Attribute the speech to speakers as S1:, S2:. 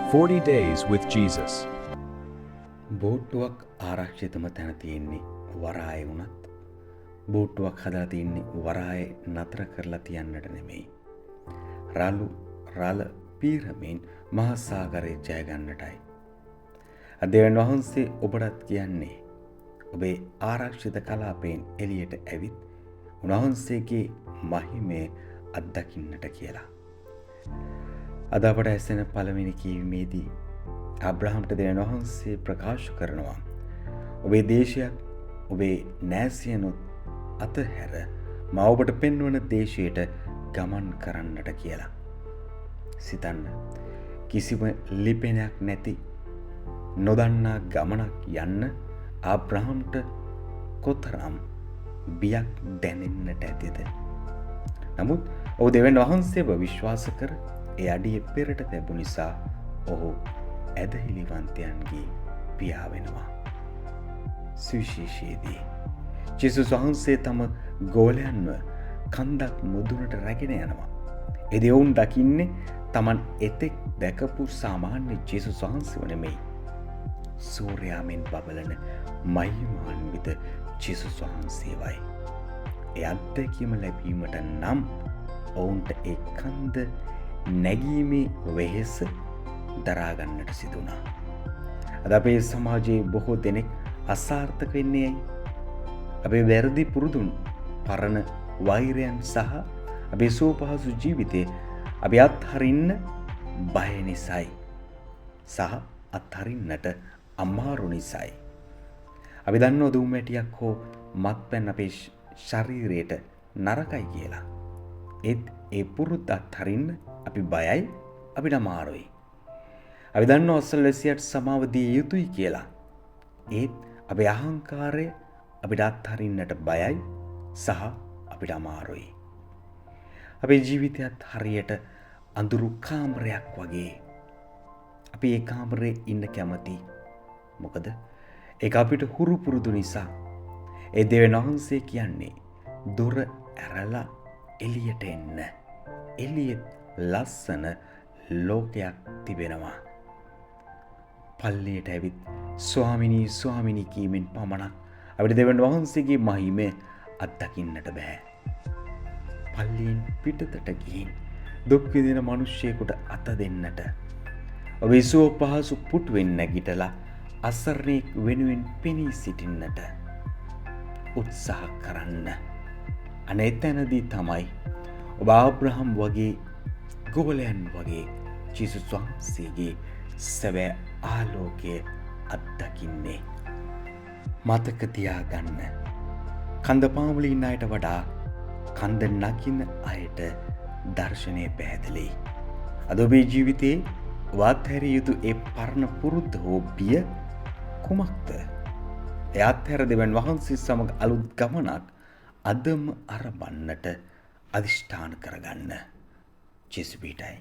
S1: 40 Days with Jesus.
S2: බෝට්ටුවක් ආරක්ෂිතම තැන තියෙන්නේ වරායේ වුණත්, බෝට්ටුවක් හදලා තියෙන්නේ වරායේ නතර කරලා තියන්නට නෙමෙයි. රළු රළ පීරමින් මහා සාගරය ජය ගන්නටයි. අද දෙවියන් වහන්සේ ඔබටත් කියන්නේ ඔබේ ආරක්ෂිත කලාපයෙන් එළියට ඇවිත් උන්වහන්සේගේ මහිමය අත්දකින්නට කියලා. අද අපට ඇසෙන පළවෙනි කියවීමේදී අබ්‍රහම්ට දෙවියන් වහන්සේ ප්‍රකාශ කරනවා, ඔබේ දේශයත් ඔබේ නෑසියනුත් අතහැර මා ඔබට පෙන්වන දේශයට ගමන් කරන්නට කියලා. සිතන්න, කිසිම ලිපිනයක් නැති නොදන්නා ගමනක් යන්න ආබ්‍රහම්ට කොතරම් බියක් දැනෙන්නට ඇතිද? නමුත් ඔහු දෙවියන් වහන්සේව විශ්වාස කර ඒ අඩිය පෙරට තැබු නිසා ඔහු ඇදහිලිවන්තයන්ගේ පියා වෙනවා. සුවිශේෂයේදී ජේසුස් වහන්සේ තම ගෝලයන්ව කන්දක් මුදුනට රැගෙන යනවා. එදී ඔවුන් දකින්නේ තමන් එතෙක් දැකපු සාමාන්‍ය ජේසුස් වහන්සේව නෙමෙයි, සූර්යයා මෙන් බබලන මහිමාන්විත ජේසුස් වහන්සේවයි. ඒ අත්දැකීම ලැබීමට නම් ඔවුන්ට ඒ කන්ද නැගීමේ වෙහෙස දරාගන්නට සිදු වුණා. අද අපේ සමාජයේ බොහෝ දෙනෙක් අසාර්ථක වෙන්නේ ඇයි? අපේ වැරදි පුරුදුන්, පරණ වෛරයන් සහ අපේ සුව පහසු ජීවිතය අපි අත්හරින්න බය නිසයි සහ අත්හරින්නට අමාරු නිසයි. අපි දන්නවා දුම් වැටියක් හෝ මත්පැන් අපේ ශරීරයට නරකයි කියලා. ඒත් ඒ පුරුද්ද අත්හරින්න අපි බයයි, අපිට අමාරුයි. අපි දන්නවා අසල්වැසියාට සමාව දිය යුතුයි කියලා. ඒත් අපේ අහංකාරය අපිට අත්හරින්නට බයයි සහ අපිට අමාරුයි. අපේ ජීවිතයත් හරියට අඳුරු කාමරයක් වගේ. අපි ඒ කාමරේ ඉන්න කැමති. මොකද ඒක අපිට හුරු පුරුදු නිසා. ඒ දෙවියන් වහන්සේ කියන්නේ දොර ඇරලා එළියට එන්න. එළියෙත් ලස්සන ලෝකයක් තිබෙනවා. පල්ලියට ඇවිත් ස්වාමිනී ස්වාමිනී කීමෙන් පමණක් අපිට දෙවියන් වහන්සේගේ මහිමය අත්දකින්නට බෑ. පල්ලියෙන් පිටතට ගිහින් දුක් විඳින මිනිස්සෙකුට අත දෙන්නට, ඔබේ සුව පහසු පුටුවෙන් නැගිටලා අසරණයෙක් වෙනුවෙන් පෙනී සිටින්නට උත්සාහ කරන්න. අනේ එතැනදී තමයි ඔබ ආබ්‍රහම් වගේ ගෝලයන් වගේ ජේසුස් වහන්සේගේ සැබෑ ආලෝකය අත්දකින්නේ. මතක තියාගන්න, කන්ද පාමුල ඉන්න අයට වඩා කන්ද නගින අයට දර්ශනය පැහැදිලි. අද ඔබේ ජීවිතයේ ඔබ අත්හැරිය යුතු ඒ පරණ පුරුද්ද හෝ බිය කුමක්ද? එය අත්හැර දෙවියන් වහන්සේ සමග අලුත් ගමනක් අදම අරඹන්නට අධිෂ්ඨාන කරගන්න. ජේසු පිහිටයි.